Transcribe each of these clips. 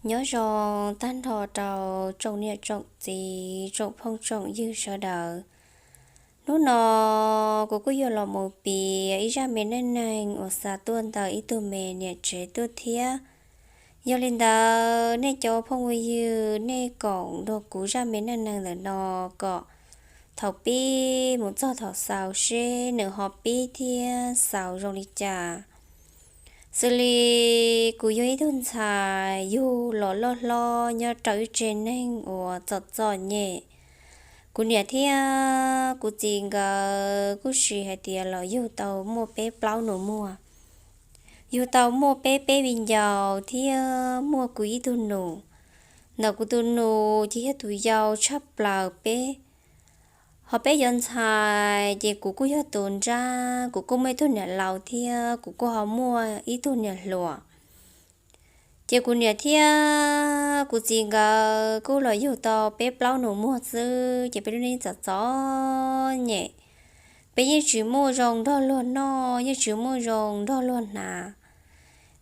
Nyob zoo tag nrho rau tsoom niam tsoom txiv tsoom phooj tsoom ywg sawv daws. Hnub no kuv kuj yuav los mus piav ib zaj me neej neeg uas xa tuaj ntawm ib tug me niam tsev tuaj thiab. Yog li ntawd nej cov phooj ywg nej koom nrog kuv zaj me neej neeg ntawm no kom thaum pib mus txog thaum xaus seb nws ho pib thiab xaus zoo li cas. Xws li kuv yog ib tug ntxhais yug los loj hlob nyob rau ib tse neeg uas txom txom nyem. Kuv niam thiab kuv txiv nkawd kuj sis hais tias los yug tau muaj peb plaub nus muag, yug tau muaj peb peb viv ncaus thiab muaj kuv ib tug nus. Ntawm kuv tus nus ces yog tus yau tshaj plaws peb. Ho peb cov ntxhais ces kuv kuj yog tus nrab, kuv kuj muaj ib tug niam laus thiab kuv kuj ho muaj ib tug niam hluas. Ces kuv niam thiab kuv txiv nkawd kuj los yug tau peb plaub nus muag xwb, ces peb lub neej txom txom nyem. Peb yeej tsis muaj zoo nrog luag noj, yeej tsis muaj zoo nrog luag hnav.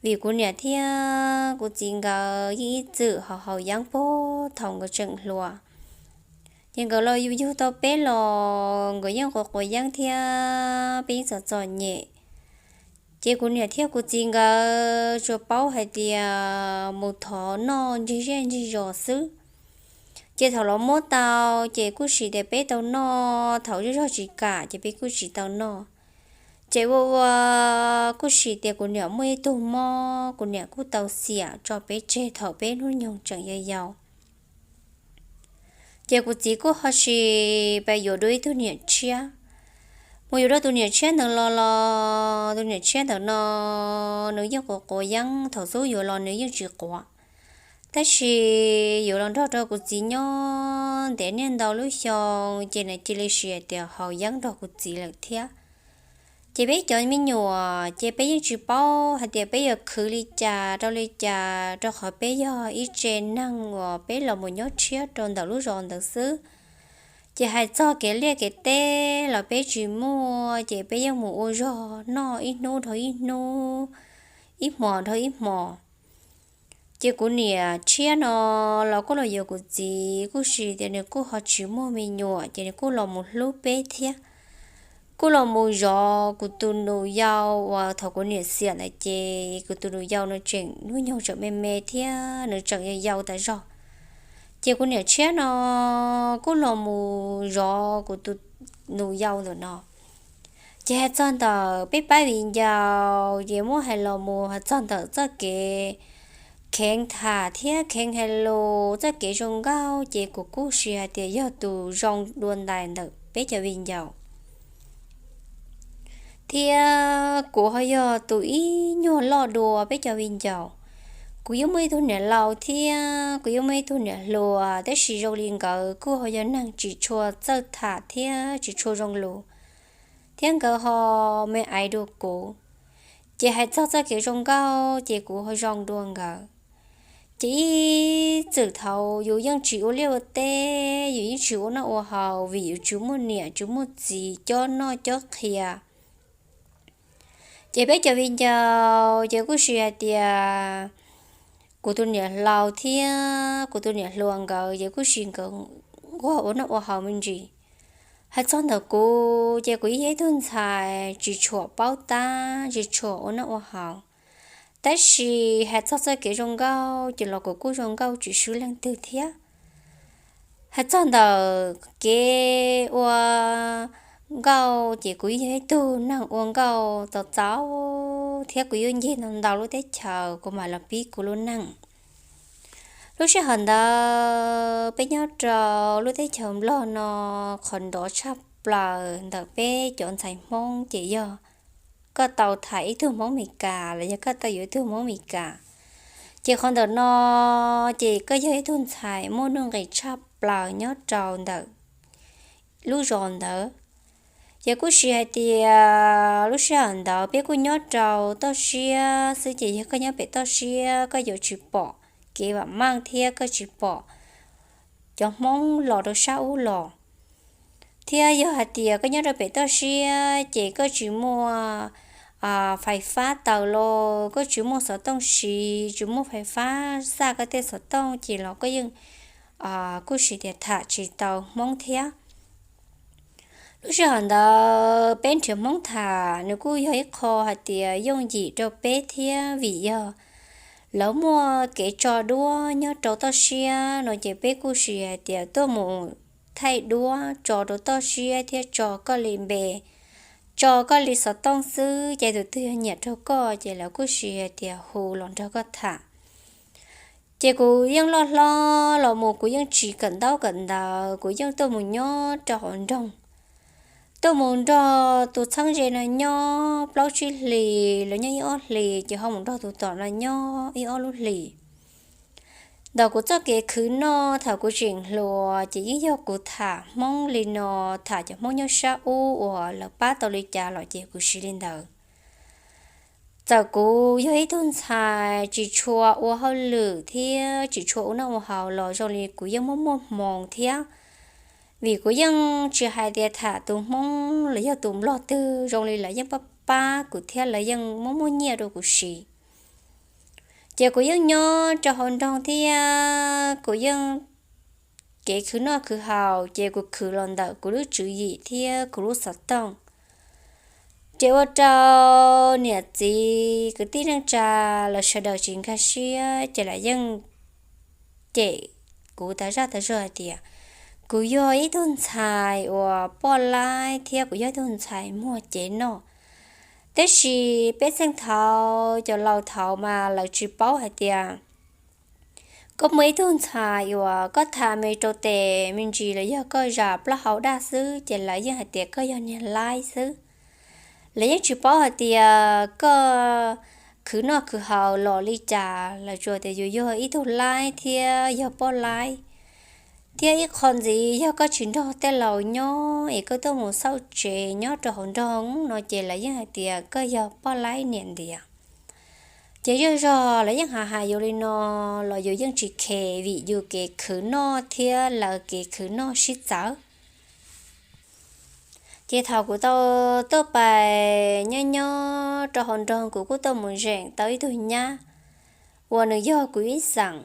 Vim kuv niam thiab kuv txiv nkawd yeej ib txwm haus haus yeeb puag thaum nkawd tseem hluas. Ces nkawd los yug tau peb los nkawd yeej quav quav yeeb thiab peb yeej txom txom nyem. Ces kuv niam thiab kuv txiv nkawd tsuas paub hais tias mus thov noj ncig zej ncig zos xwb. Ces thaum los muab tau ces kuj sis tias peb tau noj, thaum zej zog tsis kam ces peb kuj tsis tau noj. Ces ua ua kuj sis tias kuv niam muaj ib tug mob, kuv niam kuj tau xiam tso peb tseg thaum peb hnub nyoog tseem yau yau. Ces kuv txiv kuj ho sis pab yuav dua ib tug niam tshiab. Mus yuav dua tus niam tshiab ntawd los los tus niam tshiab ntawd no nws yeej quav quav yeeb, thaum xub yuav los nws yeej tsis quav. Tab sis yuav los nrog rau kuv txiv nyob ntev niaj ntau lub xyoo ces nws cia li sis tias haus yeeb nrog kuv txiv lawm thiab. Ces peb cov me nyuam ces peb yeej tsis paub hais tias peb yuav khwv li cas rau li cas, rau qhov peb yog ib tse neeg uas peb los mus nyob tshiab rau ntawm lub zos ntawd xwb. Ces hais txog kev liaj kev teb los peb tsis muaj, ces peb yeej mus ua zog noj ib hnub dhau ib hnub, ib hmos dhau ib hmos. Ces kuv niam tshiab no los kuj los yuav kuv txiv, kuj sis tias nws kuj ho tsis muaj me nyuam ces nws kuj los mus hlub peb thiab. Kuj los mus zov kuv tus nus yau uas thaum kuv niam xiam ntawd ces kuv tus nus yau no tseem hnub nyoog tseem me me thiab nws tseem yau yau tas zog. Ces kuv niam tshiab no kuj los mus zov kuv tus nus yau ntawm no. Ces hais txog ntawm peb pab viv ncaus ces muab hais los mus hais txog ntawm txoj kev kheev tham thiab kheev hais lus, txoj kev zoo nkauj ces kuv kuj sis hais tias yog tus zoo dua ntais ntawm peb cov viv ncaus. Thiab kuv ho yog tus ib nyuag loj dua peb cov viv ncaus. Kuv yeej muaj ib tug niam laus thiab kuv yeej muaj ib tug niam hluas, tab sis zoo li nkawd kuj ho yog neeg tsis tshua txawj tham thiab tsis tshua zoo lus, thiab nkawd ho me aiv dua kuv. Ces hais txog txoj kev zoo nkauj ces kuv ho zoo dua nkawd. Ces ib txwm thaum yus yeej tsis ua liaj ua teb, yus yeej tsis ua noj ua haus vim yus tsis muaj niam tsis muaj txiv cob noj cob qhia. Ces peb cov viv ncaus ces kuj sis hais tias kuv tus niam laus thiab kuv tus niam hluas nkawd ces kuj sis nkawd nquag ua noj ua haus me ntsis. Hais txog ntawm kuv ces kuv yog ib tug ntxhais tsis tshua paub tab, tsis tshua ua noj ua haus. Tab sis hais txog txoj kev zoo nkauj ces los kuv kuj zoo nkauj tsis swb leej twg thiab. Hais txog ntawm kev ua nkauj ces kuv yog ib tug neeg ua nkauj txaus txaus thiab kuv yuav ncig ntau ntau lub teb chaws kuv mam los pib kuv lub neej. Lub sij hawm ntawd peb nyob rau lub teb chaws Nplog no, qhov nrov tshaj plaws ntawm peb cov ntxhais Hmoob ces yog koj tau tham ib tug Hmoob Meskas los yog koj tau yuav ib tug Hmoob Meskas. Ces qhov ntawm no ces koj yog ib tug ntxhais muaj nuj nqis tshaj plaws nyob rau ntawm lub zos ntawd. Ces kuj sis hais tias lub sij hawm ntawd peb kuj nyob rau toj siab xwb, ces yog koj nyob pem toj siab koj yuav tsis pom kev vam meej thiab koj tsis pom cov Hmoob los rau sab ub los. Thiab yog hais tias koj nyob rau pem toj siab ces koj tsis muaj fais fab taws los koj tsis muaj xov tooj siv, tsis muaj fais fab xaj koj tej xov tooj ces los koj yeej kuj siv tias tham tsis tau Hmoob thiab. Lub sij hawm ntawd peb nrhiav Hmoob tham nws kuj yog ib qho hais tias yooj yim rau peb thiab vim yog lawv muaj kev tso duab nyob rau toj siab no ces peb kuj siv hais tias tuaj mus thaij duab tso rau toj siab thiab tso koj li npe, tso koj li xov tooj xwb ces tus twg yog nyiam rau koj ces lawv kuj siv hais tias hu los nrog koj tham. Ces kuv yeej loj hlob los mus kuv yeej tsis kawm ntaub kawm ntawv, kuv yeej tuaj mus nyob rau hauv nroog, tuaj mus nrog tus txheeb ze no nyob plaub tsib hlis los nyob ib ob hlis ces ho mus nrog tus tom no nyob ib ob lub hlis. Ntawm kuv txoj kev khwv noj thaum kuv tseem hluas ces yeej yog kuv tham Hmoob li no, tham cov Hmoob nyob sab ub uas lawv pab tau li cas los ces kuv siv li ntawd. Txawm kuv yog ib tug ntxhais tsis tshua ua hauj lwm thiab tsis tshua ua noj ua haus los zoo li kuv yeej muaj muaj hmoo thiab, vim kuv yeej tsis hais tias tham tus Hmoob los yog tus Nplog twg zoo li lawv yeej pab pab kuv thiab lawv yeej muaj muaj nyiaj rau kuv siv. Ces kuv yeej nyob rau hauv nroog thiab kuv yeej kev khwv noj khwv haus ces kuv khwv los ntawm kuv lub tswv yim thiab kuv lub xov tooj. Ces ua rau niam txiv kwv tij neej tsa los sawv daws tsis nkag siab ces lawv yeej cem kuv tas zaj tas zog hais tias kuv yog ib tug ntxhais uas poj laib thiab kuv yog ib tug ntxhais muag cev noj. Tab sis peb txheej thaud cov laus thaud mas lawv tsis paub hais tias koj muaj ib tug ntxhais uas koj tham me rau tes me ntsis los yog koj zam plaub hau daj xwb ces lawv yeej hais tias koj yog niag laib xwb. Lawv yeej tsis paub hais tias koj khwv noj khwv haus los li cas, lawv tsuas tias yus yog ib tug laib thiab yog poj laib. Thiab ib qho ntxiv yog koj tsis nrog tej laus nyob es koj tuaj mus xauj tsev nyob rau hauv nroog no ces lawv yeej hais tias koj yog poj laib niam ntiav. Ces zej zog lawv yeej hais hais yus li no los yus yeej tsis khes vim yus kev khwv noj thiab lawv kev khwv noj sib txawv. Ces thaum kuv tau tuaj pais nyob nyob rau hauv nroog kuv kuj tuaj mus zeem tau ib tug nyab uas nws yog kuv ib xeem.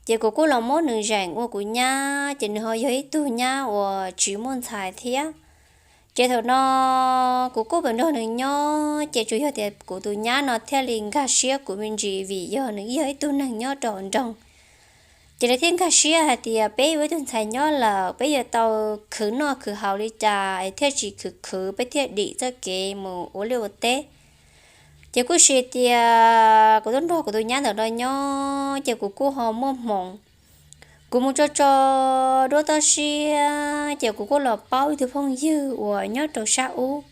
Ces kuv kuj los muab nws zeem ua kuv nyab, ces nws ho yog ib tug nyab uas tsis muaj ntxhais thiab. Ces thaum no kuv kuj pem nrog nws nyob, ces tsuas yog tias kuv tus nyab no thiaj li nkag siab kuv me ntsis vim yog nws yog ib tug neeg nyob rau hauv nroog. Ces nws thiaj nkag siab hais tias peb ua ib tug ntxhais nyob lawm, peb yuav tau khwv noj khwv haus li cas es thiaj tsis khwv khwv, peb thiaj dim txoj kev mus ua liaj ua teb. Ces kuj xav tias kuv tuaj nrog kuv tus nyab ntawm no nyob ces kuv kuj ho muaj hmoov. Kuv mus tso tso duab toj siab ces kuv kuj los paub ib tug phooj ywg uas nyob rau sab ub.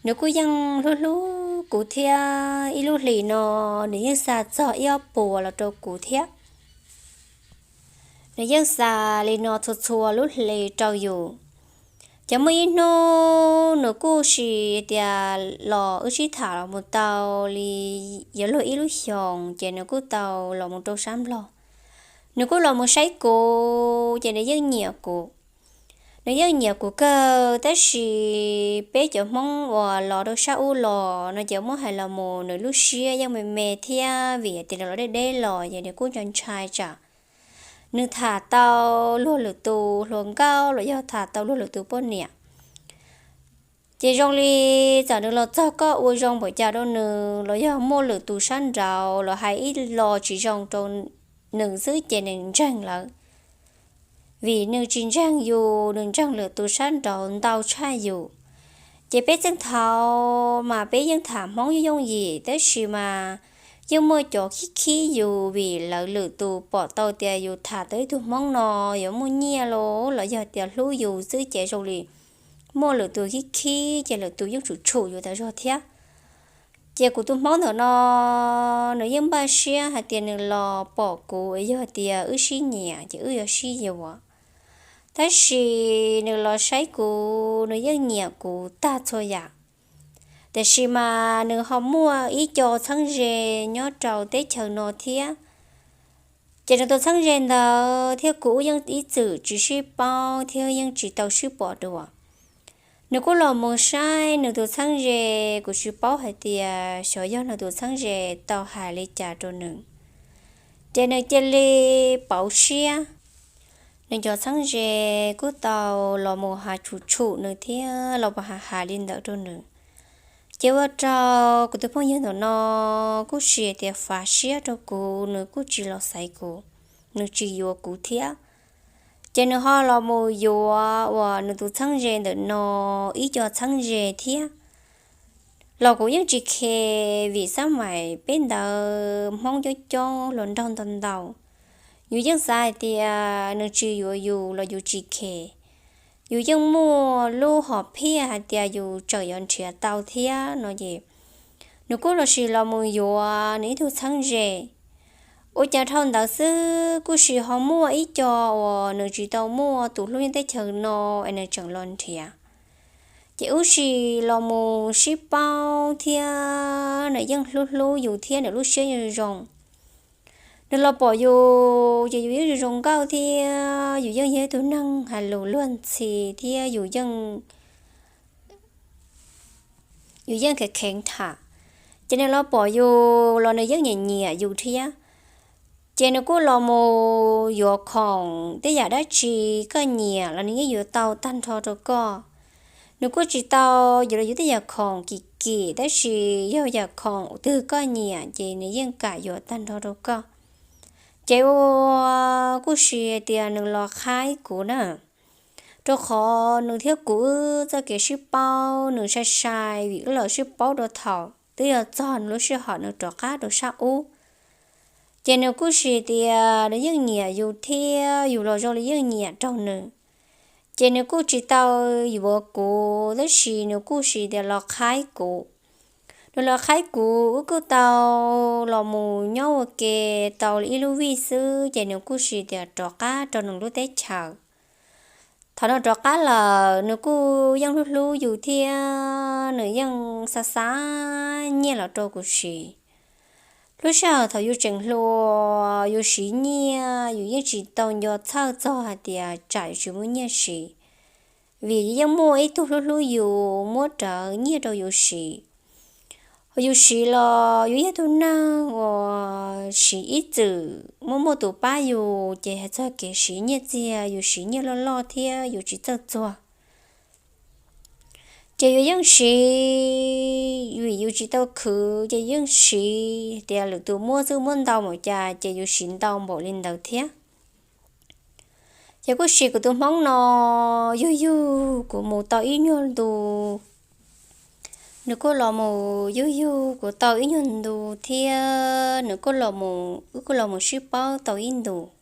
Nws kuj yeej hlub hlub kuv thiab, ib lub hlis no nws yeej xa txog ib ob puas los rau kuv thiab. Nws yeej xa li no txhua txhua lub hli rau yus. Ces muaj ib hnub nws kuj xav tias los wb sib tham los mus tau li yuav luag ib lub xyoos ces nws kuj tau los mus rau sab Nplog. Nws kuj los mus saib kuv ces nws yeej nyiam kuv. Nws yeej nyiam kuv kawg tab sis peb cov Hmoob uas los rau sab ub los no ces muab hais los mus nws lub siab yeej me me thiab vim tias nws los deb deb los ces nws kuj ntshai ntshai tsam nws tham tau luag lwm tus hluas nkauj los yog tham tau luag lwm tus poj niam. Ces zoo li txawm nws los txog koj ua zoo npaum cas rau nws los yog muaj lwm tus sab nraud los hais ib lo tsis zoo rau nws xwb ces nws ntseeg lawm. Vim nws tsis ntseeg yus, nws ntseeg lwm tus sab nraud ntau tshaj yus. Ces peb txheej thaud mas peb yeej tham Hmoob yooj yooj yim tab sis mas yeej muaj cov khib khib yus vim lawv lwm tus pom tau tias yus tham tau ib tug Hmoob no yuav muaj nyiaj los los yog tias hlub yus xwb ces zoo li muaj lwm tus khib khib ces lwm tus yeej tshum tshum yus tas zog thiab. Ces kuv tus Hmoob ntawm no nws yeej npaj siab hais tias nws los pom kuv yog tias wb sib nyiam ces wb yuav sib yuav. Tab sis nws los saib kuv nws yeej nyiam kuv tag txhua yam. Tiam sis mas nws ho muaj ib co txheeb ze nyob rau teb chaws no thiab. Ces nws tus txheeb ze ntawd thiab kuv wb yeej ib txwm tsis sib paub thiab yeej tsis tau sib pom dua. Nws kuj los mus saib nws tus txheeb ze, kuv tsis paub hais tias xyov yog nws tus txheeb ze tau hais li cas rau nws, ces nws cia li pauv siab. Nws cov txheeb ze kuj tau los mus has tshum tshum nws thiab los mus has has li ntawd rau nws. Ces ua rau kuv tus phooj ywg ntawm no kuj sis tias fav siab rau kuv, nws kuj tsis los xaiv kuv, nws tsis yuav kuv thiab. Ces nws ho los mus yuav uas nws tus txheeb ze ntawm no ib co txheeb ze thiab. Los kuv yeej tsis khes vim xab mais peb ntawd Hmoob coob coob hluas nraug ntau ntau. Yus yeej xav hais tias nws tsis yuav yus los yus tsis khes. Yus yeej muaj lub hom phiaj hais tias yus tseem yuav nrhiav tau thiab no ces nws kuj los sis los mus yuav nws ib tug txheeb ze. Ua cas dhau ntawd xwb kuj sis ho muaj ib co uas nws tsis tau muaj tus hlub nyob teb chaws no es nws tseem los nrhiav. Ces wb sis los mus sib paub thiab nws yeej hlub hlub yus thiab nws lub siab zoo zoo. Nws los pom yus ces yus yeej zoo zoo nkauj thiab yus yeej yog ib tug neeg hais lus luag ntxhi thiab yus yeej yus yeej kheev kheev tham. Ces nws los pom yus los nws yeej nyiam nyiam yus thiab. Ces nws kuj los mus yuav khoom tej yam dab tsi koj nyiam los nws yeej yuav tau tag nrho rau koj. Nws kuj tsis tau yuav los yus tej yam khoom kim kim tab sis yog yam khoom twg koj nyiam ces nws yeej kam yuav tag nrho rau koj. Ces ua kuj sis hais tias nws los qhaib kuv na, rau qhov nws thiab kuv wb txoj kev sib paub nws sai sai vim wb los sib paub rau thaum twb yog txog nws lub sij hawm nws rov qab rau sab ub. Ces nws kuj sis tias nws yeej nyiam yus thiab yus los zoo li yeej nyiam rau nws. Ces nws kuj tsis tau yuav kuv tab sis nws kuj sis tias los qhaib kuv. Nws los qhaib kuv wb kuj tau los mus nyob ua ke tau li ib lub vij xwb ces nws kuj sis tias rov qab rau nws lub teb chaws. Thaum nws rov qab lawm nws kuj yeej hlub hlub yus thiab nws yeej xa xa nyiaj los rau kuv siv. Lub sij hawm thaum yus tseem hluas yus siv nyiaj yus yeej tsis tau nco txhawj txog hais tias tsam yus tsis muaj nyiaj siv, vim yeej muaj ib tug hlub hlub yus muab rawv nyiaj rau yus siv. Yus siv los yus yog tug neeg uas siv ib txwm muaj muaj tus pab yus ces hais txog kev siv nyiaj txiag yus siv nyiaj loj loj thiab yus tsis txawj txuag. Ces yus yeej siv, vim yus tsis tau khwv ces yus yeej siv tias lwm tus muab xwb muab ntau npaum cas ces yus siv ntau npaum li ntawd thiab. Ces kuj sis kuv tus hmoob no yug yug kuv mus tau ib nyuag ntu, nws kuj los mus yug yug kuv tau ib nyuag ntu thiab nws kuj los mus wb kuj los mus sib paub tau ib ntus.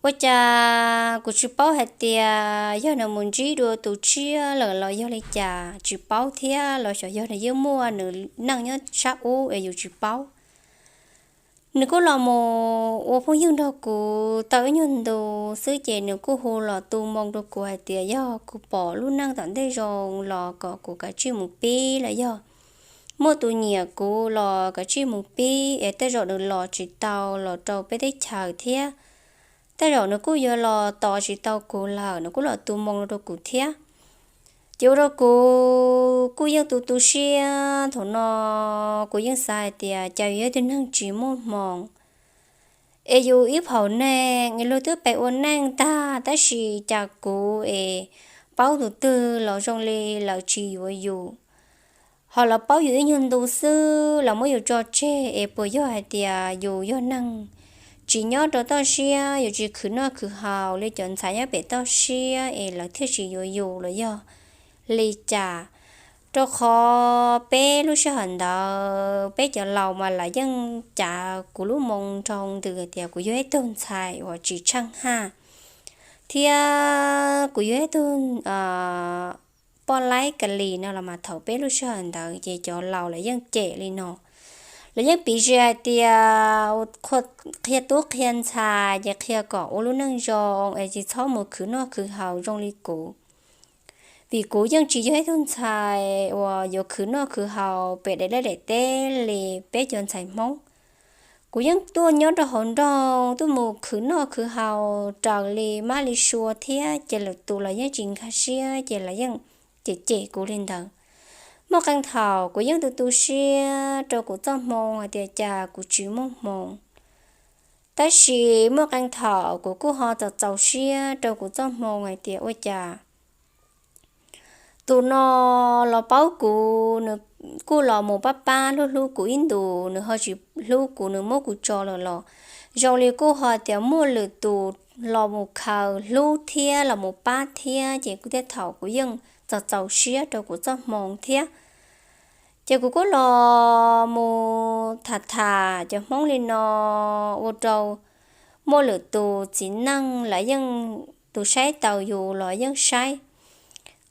Ua cas kuv tsis paub hais tias yog nws mus ntsib dua tus tshiab lawm los yog li cas tsis paub thiab los xyov yog nws yeej muaj nws neej nyob sab ub es yus tsis paub. Nws kuj los mus ua phooj ywg nrog kuv tau ib nyuag ntu xwb ces nws kuj hu los tu moo rau kuv hais tias yog kuv pom lub neej tom ntej zoo los kom kuv kav tsij mus pib los yog muaj tus nyiam kuv los kav tsij mus pib es tej zaum nws los tsis tau los rau peb teb chaws thiab. Tej zaum nws kuj yuav los tos tsis tau kuv lawm nws kuj los tu moo rau kuv thiab. Ces ua rau kuv kuj yeej tu tu siab thaum no, kuv yeej xav hais tias cas yus yog tug neeg tsis muaj hmoo es yus ib phaum neeg es luag twb pem ua neej tag tab sis cas kuv es paub tus twg los zoo li lawv tsis yuav yus, ho lawv paub yus ib nyuag ntu xwb lawv muab yus tso tseg es puas yog hais tias yus yog neeg tsis nyob rau toj siab yus tsis khwv noj khwv haus li cov ntxhais nyob pem toj siab es lawv thiaj tsis yuav yus los yog li cas. Rau qhov peb lub sij hawm ntawd peb cov laus mas lawv yeej cav kuv lub moo nroo ntws tias kuv yog ib tug ntxhais uas tsis tsheej haj thiab kuv yog ib tug poj laib ka li no los mas thaum peb lub sij hawm ntawd ces cov laus lawv yeej cem li no. Lawv yeej piv txwv hais tias qhia tub qhia ntxhais ces qhia kom ua lub neej zoo es tsis txhob mus khwv noj khwv haus zoo li kuv. Vim kuv yeej tsis yog ib tug ntxhais uas yuav khwv noj khwv haus pem daim liaj daim teb li peb cov ntxhais Hmoob. Kuv yeej tuaj nyob rau hauv nroog tuaj mus khwv noj khwv haus raws li mab li sua thiab ces lwm tus los yeej tsis nkag siab ces lawv yeej cem cem kuv li ntawd. Muaj qee thaum kuv yeej tu tu siab rau kuv txoj hmoo hais tias cas kuv tsis muaj hmoo. Tab sis muaj qee thaum kuv kuj ho txaus txaus siab rau kuv txoj hmoo hais tias ua cas tus no los paub kuv, nws kuj los mus pab pab hlub hlub kuv ib ntus, nws ho tsis hlub kuv, nws muab kuv tso lawm los zoo li kuj ho tias muaj lwm tus los mus khaws hlub thiab los mus pab thiab, ces kuv thiaj thaum kuv yeej txaus txaus siab rau kuv txoj hmoo thiab. Ces kuv kuj los mus tham tham cov Hmoob li no, ua rau muaj lwm tus txiv neej los yeej, tus saib taus yus los yeej saib,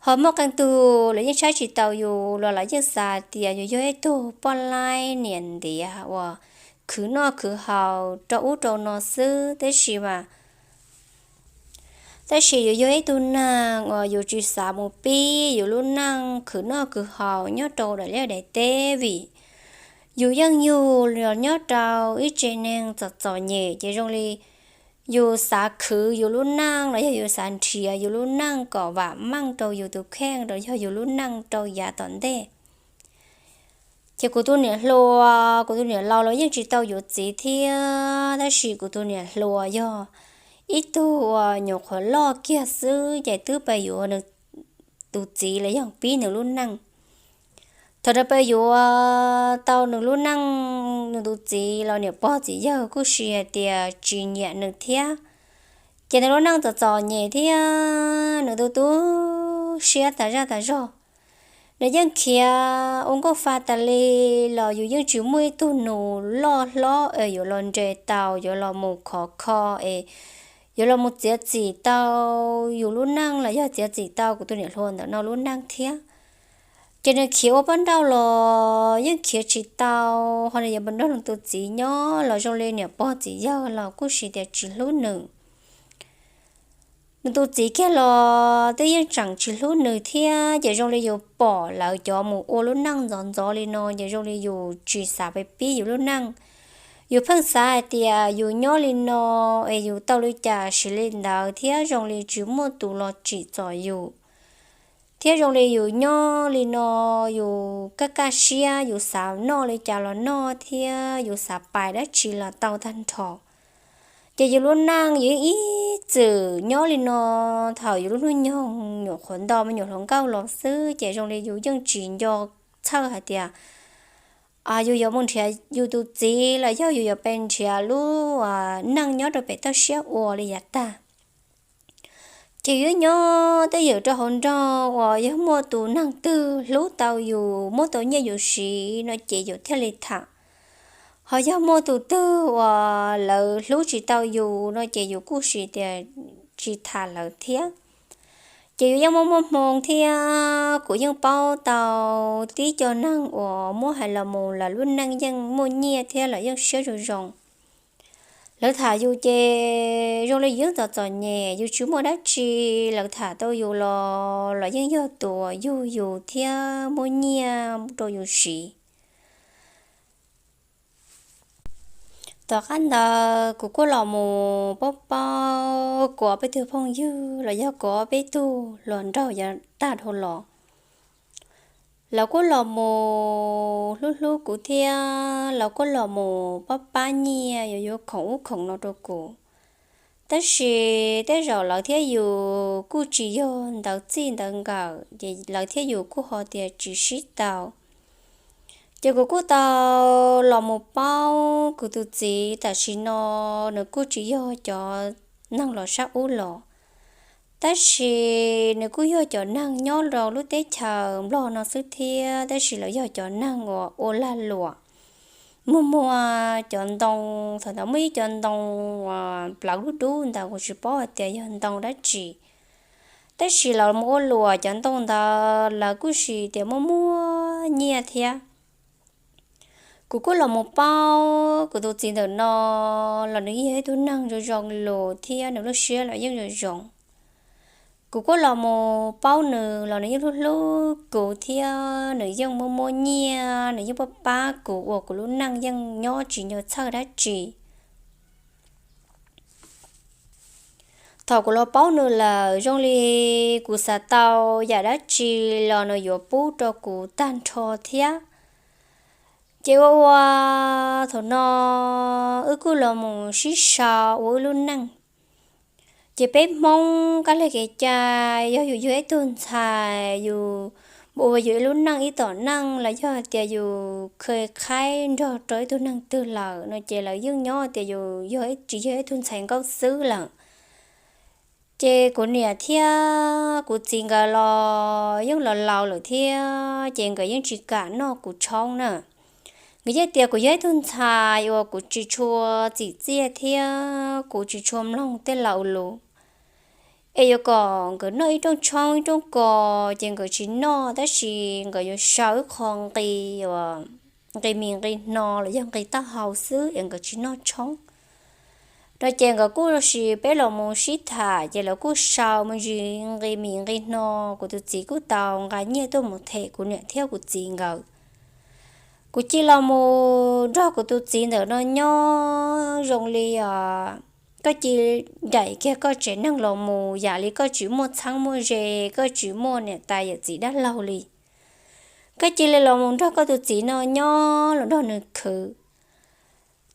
ho muaj qee tus los yeej saib tsis taus yus los lawv yeej xav tias yus yog ib tug poj laib niam ntiav uas khwv noj khwv haus rau ub rau no xwb, tab sis mas tab sis yus yog ib tug neeg uas yus tsis xav mus pib yus lub neej khwv noj khwv haus nyob rau daim liaj daim teb, vim yus yeej yug los nyob rau ib tsev neeg txom txom nyem, ces zoo li yus xav khwv yus lub neej los yog yus xav nrhiav yus lub neej kom vam meej rau yus tus kheej los yog yus lub neej rau yav tom ntej. Ces kuv tus niam hluas, kuv tus niam laus los yeej tsis tau yuav txiv thiab, tab sis kuv tus niam hluas yog ib tug uas nyuam qhuav loj kiag xwb ces twb pes yuav nws tus txiv los yog pib nws lub neej. Thaum rau pes yuav tau nws lub neej, nws tus txiv los niam pog txiv yawg kuj siv hais tias tsis nyiam nws thiab, ces nws lub neej txom txom nyem thiab nws tu tu siab tas zaj tas zog. Nws yeej khiav ua nkauj fa tas li los yus yeej tsis muaj ib tug nus loj hlob es yuav los nres tau, yuav los mus khov kho es yuav los mus txiav txim tau yus lub neej los yog txiav txim tau kuv tus niam hluas ntawm no lub neej thiab. Ces nws khiav ua poj nrauj los yeej khiav tsis tau, ho nws yuav mus nrog nws tus txiv nyob los zoo li niam pog txiv yawg los kuj siv tias tsis hlub nws. Nws tus txiv kiag los twb yeej tseem tsis hlub nws thiab, ces zoo li yus pom lawv cov mus ua lub neej ntxov ntxov li no ces zoo li yus tsis xav pib yus lub neej. Yus pheej xav hais tias yus nyob li no es yus tau li cas siv li ntawd thiab zoo li tsis muaj tus los tsim txom yus. Thiab zoo li yus nyob li no, yus kaj kaj siab, yus xav noj li cas los noj thiab yus xav pais dab tsi los tau tag nrho. Ces yus lub neej yus ib txwm nyob li no, thaum yus lub hnub nyoog nyuam qhuav nto me nyuam hluas nkauj los xwb ces zoo li yus yeej tsis nco txhawj hais tias yus yuav mus nrhiav yus tus txiv los yog yus yuav pe nrhiav lub neej nyob rau pem toj siab ua li yav tag. Ces yus nyob twj ywm rau hauv nroog uas yog muaj tus neeg twg hlub tau yus, muab tau nyiaj yus siv no ces yus thiaj li tham. Ho yog muaj tus twg uas lawv hlub tsis tau yus no ces yus kuj siv tias tsis tham lawv thiab. Ces yus yeej muaj muaj hmoo thiab kuv yeej paub tau tib co neeg uas muab hais los mus lawv lub neej yeej muaj nyiaj thiab lawv yeej siab zoo zoo. Lawv tham yus ces zoo li yus yeej txom txom nyem, yus tsis muaj dab tsi, lawv tham tau yus los los yeej yog tus uas yug yus thiab muab nyiaj rau yus siv. Tom qab ntawd kuv kuj los mus paub paub kuv ob peb tug phooj ywg los yog kuv ob peb tug hluas nraug yav tag dhau los. Lawv kuj los mus hlub hlub kuv thiab lawv kuj los mus pab pab nyiaj yuav yuav khoom ub khoom no rau kuv. Tab sis tej zaum lawv thiab yus kuj tsis yog ntawv txij ntawv nkawm, ces lawv thiab yus kuj ho tias tsis sib tau. Ces kuv kuj tau los mus paub kuv tus txiv tam sim no nws kuj tsis yog cov neeg los sab ub los, tab sis nws kuj yog cov neeg nyob rau lub teb chaws Nplog no xwb thiab, tab sis lawv yog cov neeg uas ua lag luam, muag muag cov ntoo. Thaum ntawd muaj ib cov ntoo uas plawv dub dub ntawd, kuv tsis paub hais tias yog ntoo dab tsi, tab sis lawv mus ua luam cov ntoo ntawd lawv kuj siv tias muaj muaj nyiaj thiab. Kuv kuj los mus paub kuv tus txiv ntawm no los nws yog ib tug neeg zoo zoo lus thiab nws lub siab los yeej zoo zoo. Kuv kuj los mus paub nws los nws yeej hlub hlub kuv thiab nws yeej muaj muaj nyiaj, nws yeej pab pab kuv uas kuv lub neej yeej nyob tsis nco txhawj dab tsi. Thaum kuv los paub nws lawm, zoo li kuv xav tau yam dab tsi los nws yuav pub rau kuv tag nrho thiab. Ces ua ua thaum no wb kuj los mus sib sau ua wb lub neej. Ces peb Hmoob kab li kev cai, yog yus yog ib tug ntxhais, yus ua yus ib lub neej ib tom neej los yog tias yus kha qhaib nrog rau ib tug neeg twg lawm no ces lawv yeej nyob tias yus yog tsis yog ib tug ntxhais nkauj xwb lawm. Ces kuv niam thiab kuv txiv nkawd los yeej los laus lawm thiab, ces nkawd yeej tsis kam noj kuv tshoob na. Nkawd yeej tias kuv yog ib tug ntxhais uas kuv tsis tshua txim txiaj thiab kuv tsis tshua mloog tej laus lus. Es yuav kom nkawd noj ib rooj tshoob ib rooj kos ces nkawd tsis noj, tab sis nkawd yuav sau ib qho nqi, nqi mis nqi hno los yog nqi taub hau xwb es nkawd tsis noj tshoob no. Ces nkawd kuj sis peb los mus sib tham ces lawv kuj sau me ntsis nqi mis nqi hno. Kuv tus txiv kuj tau nqa nyiaj tuaj mus them kuv niam thiab kuv txiv nkawd. Kuv cia los mus nrog kuv tus txiv ntawm no nyob zoo li os, koj cia nraim kiag koj tsev neeg los mus yam li koj tsis muaj txheeb muaj ze, koj tsis muaj niam tais yawm txiv dab laug li. Koj cia li los mus nrog koj tus txiv no nyob los nrog nws khwv.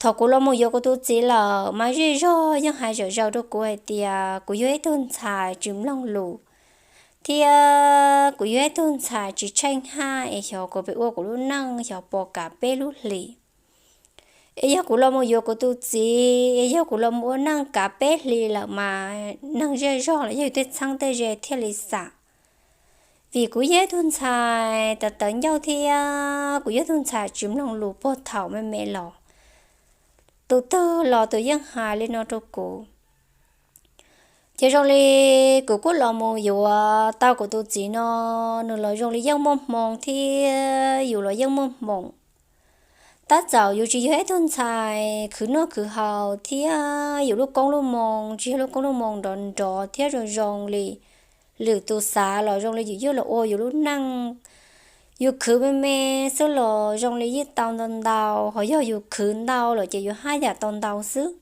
Thaum kuv los mus yuav kuv tus txiv lawm mas zej zog yeej hais zom zaws rau kuv hais tias kuv yog ib tug ntxhais tsis mloog lus, thiab kuv yog ib tug ntxhais tsis tsheej haj es xyov kuv pem ua kuv lub neej xyov pom kav peb lub hlis. Es yog kuv los mus yuav kuv tus txiv, es yog kuv los mus ua neej kav peb hlis lawm mas neeg zej zog los yog tej txheeb tej ze thiaj li xam. Vim kuv yog ib tug ntxhais tawv tawv ncauj thiab kuv yog ib tug ntxhais tsis mloog lus puag thaum me me los. Tus twg los tus yeej hais li no rau kuv. Ces zoo li kuv kuj los mus yuav tau kuv tus txiv no, nws los zoo li yeej muaj hmoo thiab yus los yeej muaj hmoo. Tab txawm yus tsis yog ib tug ntxhais khwv noj khwv haus thiab yus lub koob lub moo tsis yog lub koob lub moo nrov nrov thiab zoo zoo li lwm tus xav los zoo li yus yuav los ua yus lub neej, yus khwv me me xwb los zoo li yeej tau ntau ntau, ho yog yus khwv ntau lawm ces yus haj yam tau ntau xwb.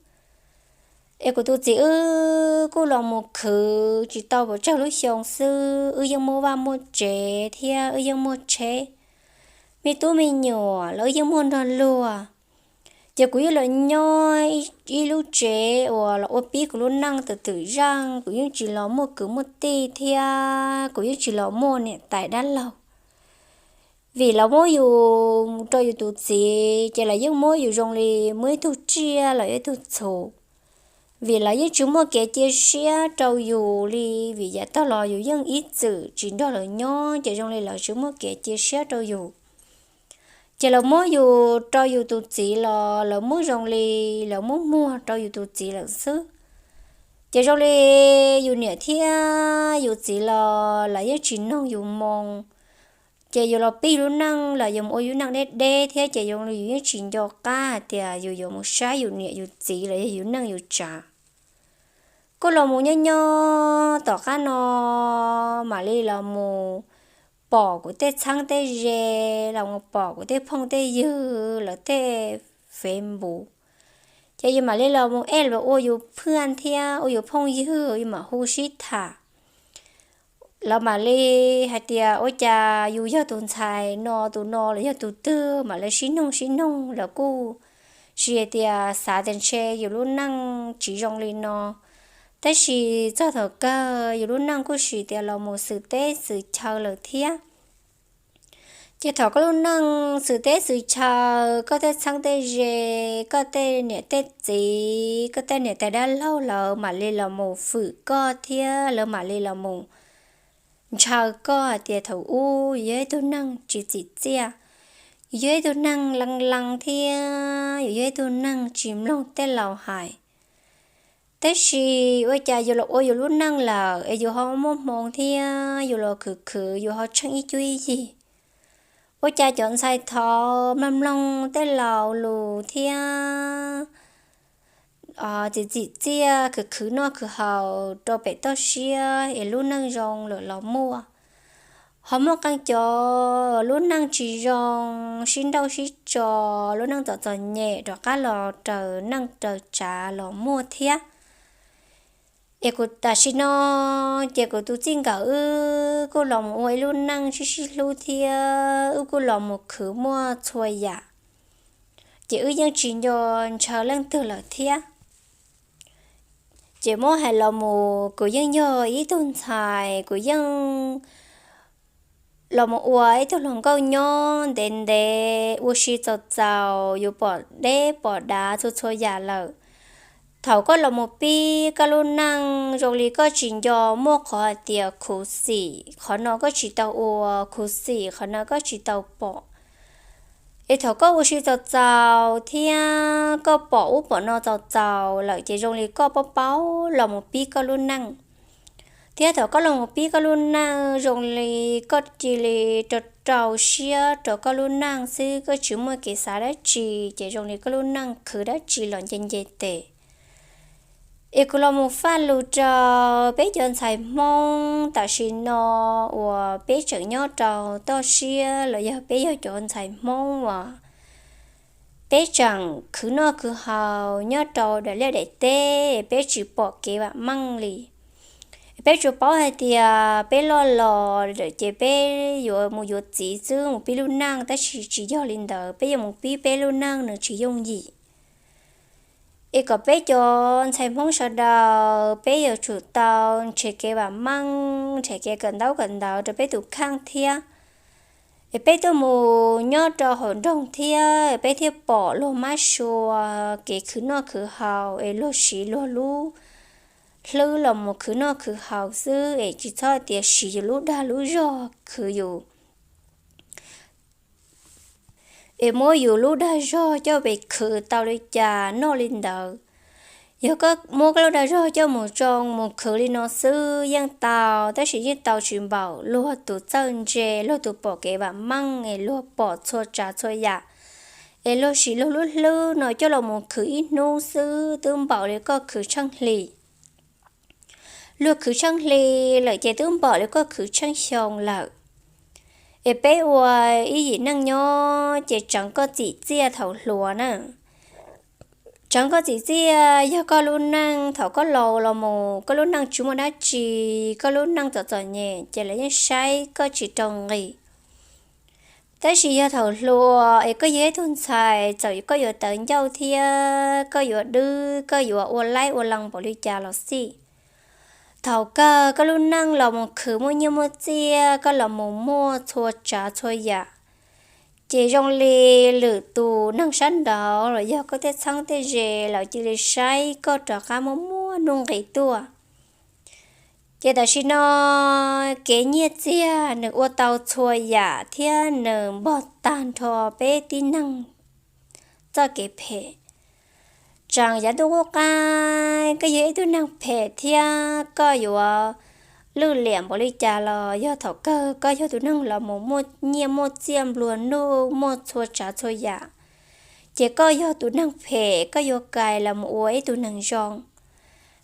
Es kuv tus txiv wb kuj los mus khwv tsis tau pes tsawg lub xyoo xwb, wb yeej muaj vaj muaj tsev thiab wb yeej muaj tsheb. Me tub me nyuam los wb yeej muaj nrog luag. Ces kuv yeej los nyob ib lub tsev uas los ua pib kuv lub neej twm twm zeej, kuv yeej tsis los muaj kwv muaj tij thiab kuv yeej tsis los muaj niam tais dab laug. Vim lawv muab yus rau yus tus txiv ces lawv yeej muab yus zoo li muab ib tug tsiaj los yog ib tug txhu. Vim lawv yeej tsis muaj kev cia siab rau yus li, vim yav tag los yus yeej ib txwm tsis nrog lawv nyob ces zoo li lawv tsis muaj kev cia siab rau yus. Ces lawv muab yus rau yus tus txiv los lawv muab zoo li lawv muab muag rau yus tus txiv lawm xwb. Ces zoo li yus niam thiab yus txiv los lawv yeej tsis noog yus moo. Ces yus los pib lub neej los yus mus ua yus neej deb deb thiab ces zoo li yus yeej tsis nco qab hais tias yus yuav mus saib yus niam yus txiv los yog yus neej yus tsav. Kuj los mus nyob nyob tom qab no mam li los mus pom kuv tej txheeb tej ze, los mus pom kuv tej phooj tej ywg lawv tej Facebook. Ces yus mam li los mus add lawv ua yus phwj thiab ua yus phooj ywg, yus mam hu sib tham. Lawv mam li hais tias ua cas yus yog tus ntxhais no tus no los yog tus twg, mam li sib noog sib noog, lawv kuj sis hais tias xav tias ntshe yus lub neej tsis zoo li no. Tab sis txog thaum kawg yus lub neej kuj sis tias los mus xwm teb xwm chaw lawm thiab. Ces thaum koj lub neej xwm teb xwm chaw, koj tej txheeb tej ze, koj tej niam tej txiv, koj tej niam tais dab laug lawv mam li los mus fwm koj thiab lawv mam li los mus ntshaw koj hais tias thaum ub yus yog ib tug neeg tsis txim txiaj, yus yog ib tug neeg lees lees thiab yus yog ib tug neeg tsis mloog tej laus hais. Tab sis ua cas yus los ua yus lub neej lawm es yus ho muaj hmoo thiab yus los khwv khwv yus ho tsheej ib cuab ib yig. Ua cas cov ntxhais thov mloog mloog tej laus lus thiab txim txim txiaj khwv khwv noj khwv haus rau pem toj siab es lub neej zoo lawm los muaj. Ho muaj qee cov lub neej tsis zoo, sib nrauj sib tso, lub neej txom txom nyem rov qab los raws neej raws tsav los muaj thiab. Es kuv tam sim no ces kuv tus txij nkawm wb kuj los mus ua ib lub neej sib sib hlub thiab wb kuj los mus khwv muaj txhua yam, ces wb yeej tsis nco ntshaw leej twg lawm thiab. Ces muab hais los mus kuv yeej yog ib tug ntxhais, kuv yeej los mus ua ib tug hluas nkauj nyob ntev ntev ua si txaus txaus, yuav pom deb pom dav txhua txhua yam lawm. Thaum koj los mus pib koj lub neej zoo li koj tsis nco muaj qhov hais tias khuv xim qhov no koj tsis tau ua, khuv xim qhov no koj tsis tau pom. Es thaum koj ua si txaus txaus thiab koj pom ub pom no txaus txaus lawm ces zoo li koj paub paub los mus pib koj lub neej. Thiab thaum koj los mus pib koj lub neej zoo li koj cia li rau rau siab rau koj lub neej xwb, koj tsis muaj kev xav dab tsi, ces zoo li koj lub neej khwv dab tsi los nce nce tes. Es kuv los mus faj lus rau peb cov ntxhais Hmoob tam sim no uas peb tseem nyob rau toj siab los yog peb yog cov ntxhais Hmoob uas peb tseem khwv noj khwv haus nyob rau daim liaj daim teb, peb tsis pom kev vam meej li. Peb tsuas paub hais tias peb loj los ces peb yuav mus yuav txiv xwb, mus pib lub neej, tab sis tsis yog li ntawd, peb yuav mus pib peb lub neej nws tsis yooj yim. Es kom peb cov ntxhais Hmoob sawv daws peb yuav tsum tau nrhiav kev vam meej, nrhiav kev kawm ntaub kawm ntawv rau peb tus kheej thiab. Es peb tuaj mus nyob rau hauv nroog thiab peb thiaj pom luag mab sua kev khwv noj khwv haus es luag siv luag lub hlwb los mus khwv noj khwv haus xwb, es tsis txhob tias siv yus lub dag lub zog khwv yus es muab yus lub dag zog coj mus khwv tau li cas noj li ntawd. Yog koj muab koj lub dag zog coj mus tsoo mus khwv li no xwb yeej tau, tab sis yeej tau tsis npaum luag tus txawj ntse, luag tus pom kev vam meej es luag pom txhua tsav txhua yam, es luag siv luag lub hlwb no coj los mus khwv ib hnub xwb twb npaum li koj khwv tsheej hli. Luag khwv tsheej hli lawm ces twb npaum li koj khwv tsheej xyoo lawm. Es peb ua ib yim neej nyob ces tseev koj txim txiaj thaum hluas na. Tseev koj txim txiaj yog koj lub neej thaum koj laus los mus, koj lub neej tsis muaj dab tsi, koj lub neej txom txom nyem ces lawv yeej saib koj tsis rau nqi. Tab sis yog thaum hluas es koj yog ib tug ntxhais, txawm koj yuav tawv ncauj thiab koj yuav dwb, koj yuav ua laib ua lees npaum li cas los xij, thaum kawg koj lub neej los mus khwv muaj nyiaj muaj txiaj, koj los mus muaj txhua tsav txhua yam, ces zoo li lwm tus neeg sab nraud los yog koj tej txheeb tej ze lawv cia li saib koj rov qab muaj muaj nuj nqis tuaj. Ces tam sim no kev nyiaj txiag nws ua tau txhua yam thiab nws npog tag nrho peb tib neeg txoj kev phem. Tseem yav ntuj qub qab koj yog ib tug neeg phem thiab koj yuav lwj liam npaum li cas los yog thaum kawg koj yog tus neeg los mus muaj nyiaj muaj txiaj nplua nuj muaj txhua tsav txhua yam, ces koj yog tus neeg phem koj yuav kais los mus ua ib tug neeg zoo.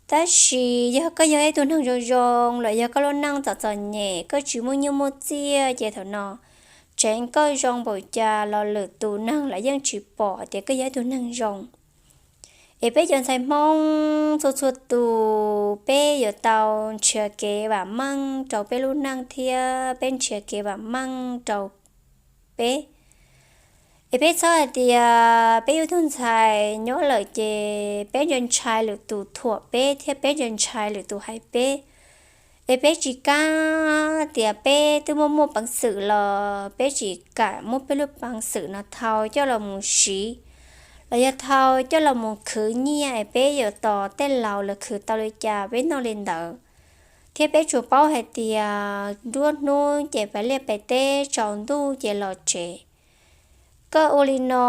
Tab sis yog koj yog ib tug neeg zoo zoo los yog koj lub neej txom txom nyem koj tsis muaj nyiaj muaj txiaj ces thaum no tseev koj zoo npaum cas los lwm tus neeg lawv yeej tsis pom tias koj yog ib tug neeg zoo. Es peb cov ntxhais Hmoob txhua txhua tus peb yuav tau nrhiav kev vam meej rau peb lub neej thiab peb nrhiav kev vam meej rau peb. Es peb txhob hais tias peb yog tug ntxhais nyob lawm ces peb ntshai ntshai lwm tus thuam peb thiab peb ntshai ntshai lwm tus hais peb. Es peb tsis kam tias peb twb muaj muaj peev xwm los peb tsis kam muab peb lub peev xwm no thau coj los mus siv, los yog thau coj los mus khwv nyiaj es peb yuav tos tej laus lawv khwv tau li cas peb noj li ntawd. Thiab peb tsuas paub hais tias nruab hnub ces pais liaj pais teb, tsaus ntuj ces los tsev. Koj ua li no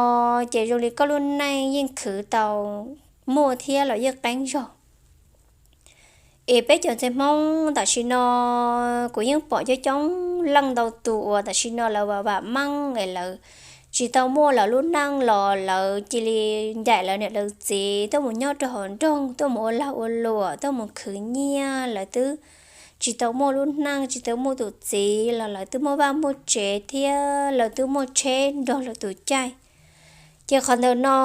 ces zoo li koj lub neej yeej khwv tau muaj thiab los yeej qeeb zog. Es peb cov ntxhais Hmoob tam sim no kuv yeej pom coob coob leej ntau tus uas tam sim no lawv vam vam meej es lawv tsis tau muaj lawv lub neej los lawv cia li ncaim lawv niam lawv txiv tuaj mus nyob rau hauv nroog, tuaj mus ua lag ua luam, tuaj mus khwv nyiaj, lawv twb tsis tau muaj lub neej, tsis tau muaj tus txiv los lawv twb muaj vaj muaj tsev thiab lawv twb muaj tsheb nrog lawv tus caij. Ces qhov ntawm no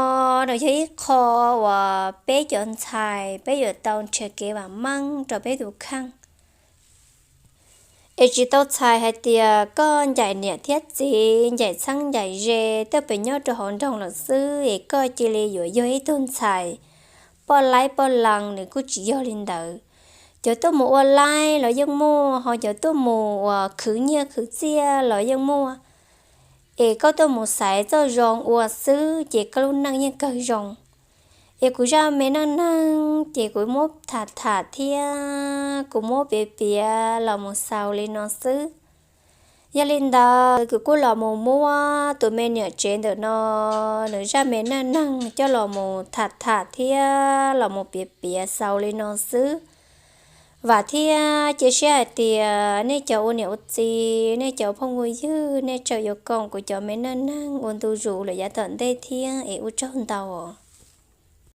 nws yog ib qho uas peb cov ntxhais peb yuav tau nrhiav kev vam meej rau peb tus kheej. Es tsis tau txhais hais tias koj ncaim niam thiab txiv, ncaim txheeb ncaim ze, twb pem nyob rau hauv nroog lawm xwb es koj cia li yuav yog ib tug ntxhais poj laib poj lees, nws kuj tsis yog li ntawd. Cov tuaj mus ua laib los yeej muaj, ho cov tuaj mus uas khwv nyiaj khwv txiaj los yeej muaj. Es koj tuaj mus xaiv txoj zoo ua xwb ces koj lub neej yeej kawg zoo. Es kuv zaj me neej neeg ces kuv muab tham tham thiab kuv muab piav piav los mus xaus li no xwb. Yog li ntawd kuv kuj los mus muab tus me niam tsev ntawm no nws zaj me neej neeg coj los mus tham tham thiab los mus piav piav xaus li no xwb. Vam thiab cia siab hais tias nej cov ua niam ua txiv, nej cov phooj ua ywg, nej tseem yuav koom kuv cov me neej neeg ua ntu zus lawm yav tom ntej thiab es ua tsaug ntau.